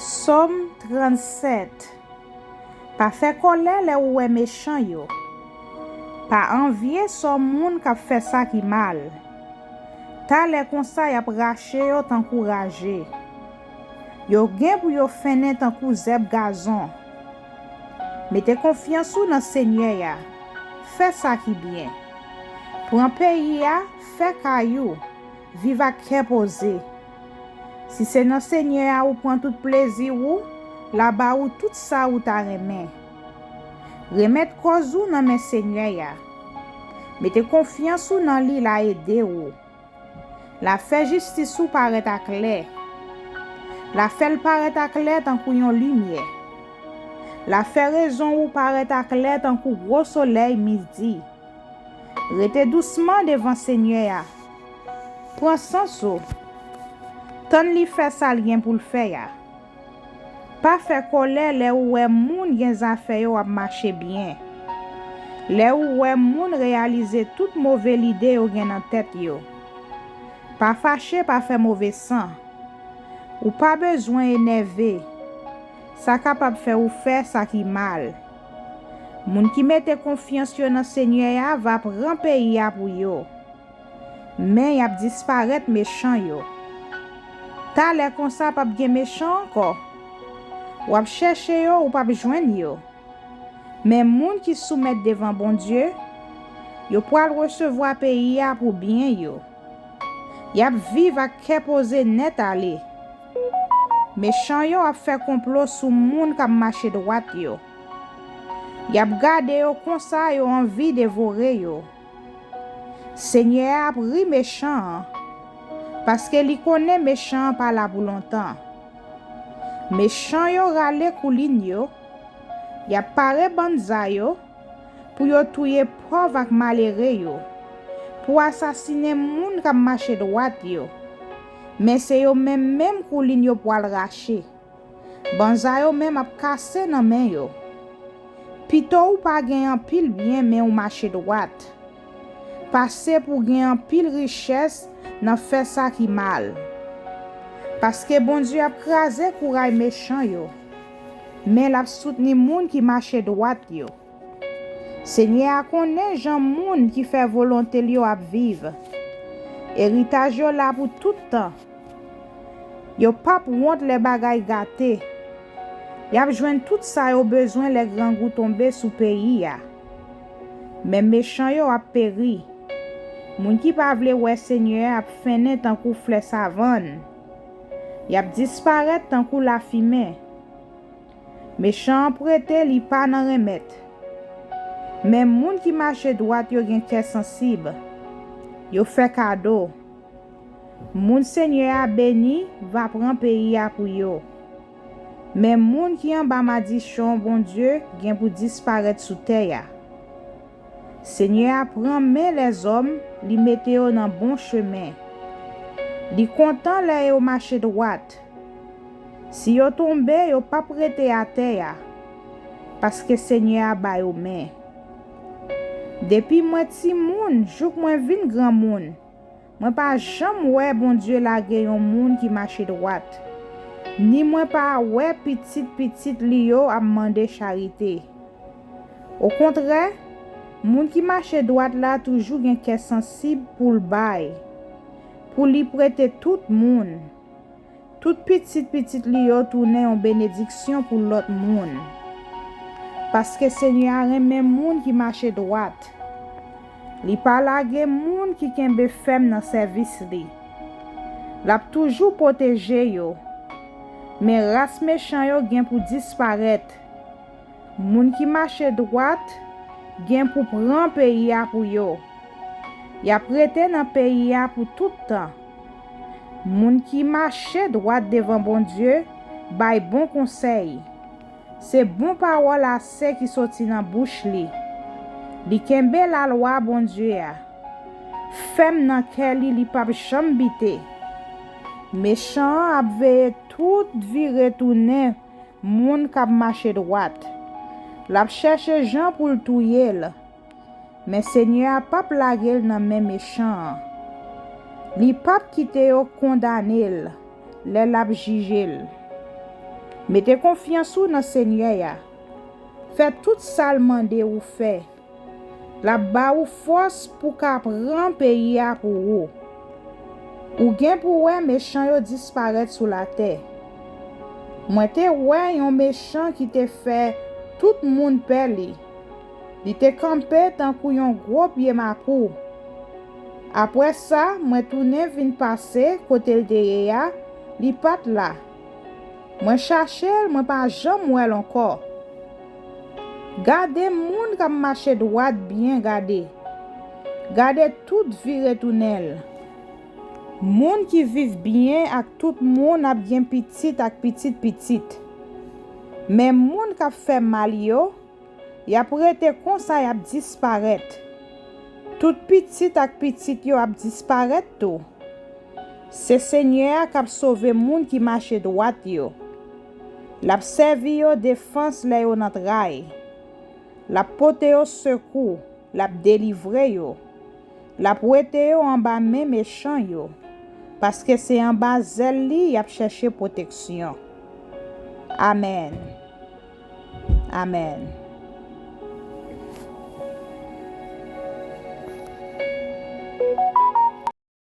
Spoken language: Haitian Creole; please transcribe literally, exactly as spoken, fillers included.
Sòm trannsèt. Pa fè kòlè lè ou wè mechan yo. Pa anvye sò moun k ap fè sa ki mal. Talè konsa y ap rache yo tankou raje. Yo gen pou yo fennen tankou zèb gazon. Mete konfyans ou nan Senyè a. Fè sa ki byen. Pran peyi a, fè kay ou, viv ak kè poze. Si se nan Senyè a ou pran tout plezi ou, l a ba ou tout sa ou ta renmen. Remèt kòz ou nan men Senyè a. Mete konfyans ou nan li, l a ede ou. L a fè jistis ou parèt aklè. L a fè l parèt aklè tankou yon limyè. L a fè rezon ou parèt aklè tankou gwo solèy midi. Rete dousman devan Senyè a. Pran sans ou. Tann li fè sa l gen pou l fè a. Pa fè kòlè lè ou wè moun gen zafè yo ap mache byen. Lè ou wè moun reyalize tout move lide yo gen nan tèt yo. Pa fache, pa fè move san. Ou pa bezwen enève. Sa kapab fè ou fè sa ki mal. Moun ki mete konfyans yo nan Senyè a va pran peyi a pou yo. Men y ap disparèt mechan yo. Talè konsa p ap gen mechan ankò. W ap chèche yo, ou p ap jwenn yo. Men moun ki soumèt devan Bondye, yo pral resevwa peyi a pou byen yo. Y ap viv ak kè poze nèt ale. Mechan yo ap fè konplo sou moun k ap mache dwat yo. Y ap gade yo konsa, yo anvi devore yo. Senyè a ap ri mechan an, paske li konnen mechan an pa la pou lontan. Mechan yo rale koulin yo, y ap pare bann za yo, pou yo touye pòv ak malere yo, pou asasinen moun k ap mache dwat yo. Men se yo menm menm koulin yo pwal rache. Banza yo menm ap kase nan men yo. Pito ou pa gen anpil byen, men ou mache dwat, pase pou gen anpil richès nan fè sa ki mal. Paske Bondye ap kraze kouray mechan yo, men l ap soutni moun ki mache dwat yo. Senyè a konnen jan moun ki fè volonte l yo ap viv. Eritaj yo la pou tout tan. Yo p ap wont lè bagay gate. Y ap jwenn tout sa yo bezwen lè grangou tonbe sou peyi a. Men mechan yo ap peri. Moun ki pa vle wè Senyè a ap fennen tankou flè savann. Y ap disparèt tankou lafimen. Mechan an prete, li pa nan renmèt. Men moun ki mache dwat yo gen kè sansib. Yo fè kado. Moun Senyè a beni va pran peyi a pou yo. Men moun ki anba madichon Bondye gen pou disparèt sou tè a. Senyè a pran men lèzòm, li mete yo nan bon chemen. Li kontan lè yo mache dwat. Si yo tonbe, yo p ap rete atè a, paske Senyè a ba yo men. Depi mwen timoun jouk mwen vin granmoun, mwen pa janm wè Bondye lage yon moun ki mache dwat, ni mwen pa wè pitit pitit li yo ap mande charite. Okontrè, moun ki mache dwat la toujou gen kè sansib pou l bay, pou li prete tout moun. Tout pitit pitit li yo tounen yon benediksyon pou lòt moun. Paske Senyè a renmen moun ki mache dwat. Li pa lage moun ki kenbe fèm nan sèvis li. L ap toujou pwoteje yo. Men ras mechan yo gen pou disparèt. Moun ki mache dwat gen pou pran peyi a pou yo. Y ap rete nan peyi a pou tout tan. Moun ki mache dwat devan Bondye bay bon konsèy. Se bon pawòl ase ki soti nan bouch li. Li kenbe lalwa Bondye a fèm nan kè li, li p ap janm bite. Mechan an ap veye tout vire tounen moun k ap mache dwat. L ap chèche jan pou l touye l. Men Senyè a p ap lage l nan men mechan an. Li p ap kite yo kondane l lè l ap jije l. Mete konfyans ou nan Senyè a. Fè tout sa l mande ou fè. L ap ba ou fòs pou ka pran peyi a pou ou. Ou gen pou wè mechan yo disparèt sou latè. Mwen te wè yon mechan ki te fè tout moun pè li. Li te kanpe tankou yon gwo pye mapou. Apre sa, mwen tounen vin pase kote l te ye a, li pa t la. Mwen chache l, mwen pa janm wè l ankò. Gade moun k ap mache dwat byen gade. Gade tout vire tounen l. Moun ki viv byen ak tout moun ap gen pitit ak pitit pitit. Men moun k ap fè mal yo, y ap rete konsa, y ap disparèt. Tout pitit ak pitit yo ap disparèt tou. Se Senyè a k ap sove moun ki mache dwat yo. L ap sèvi yo defans lè yo nan tray. L ap pote yo sekou, l ap delivre yo. L ap wete yo anba men mechan yo, paske se anba zèl li y ap chèche pwoteksyon. Amèn. Amèn.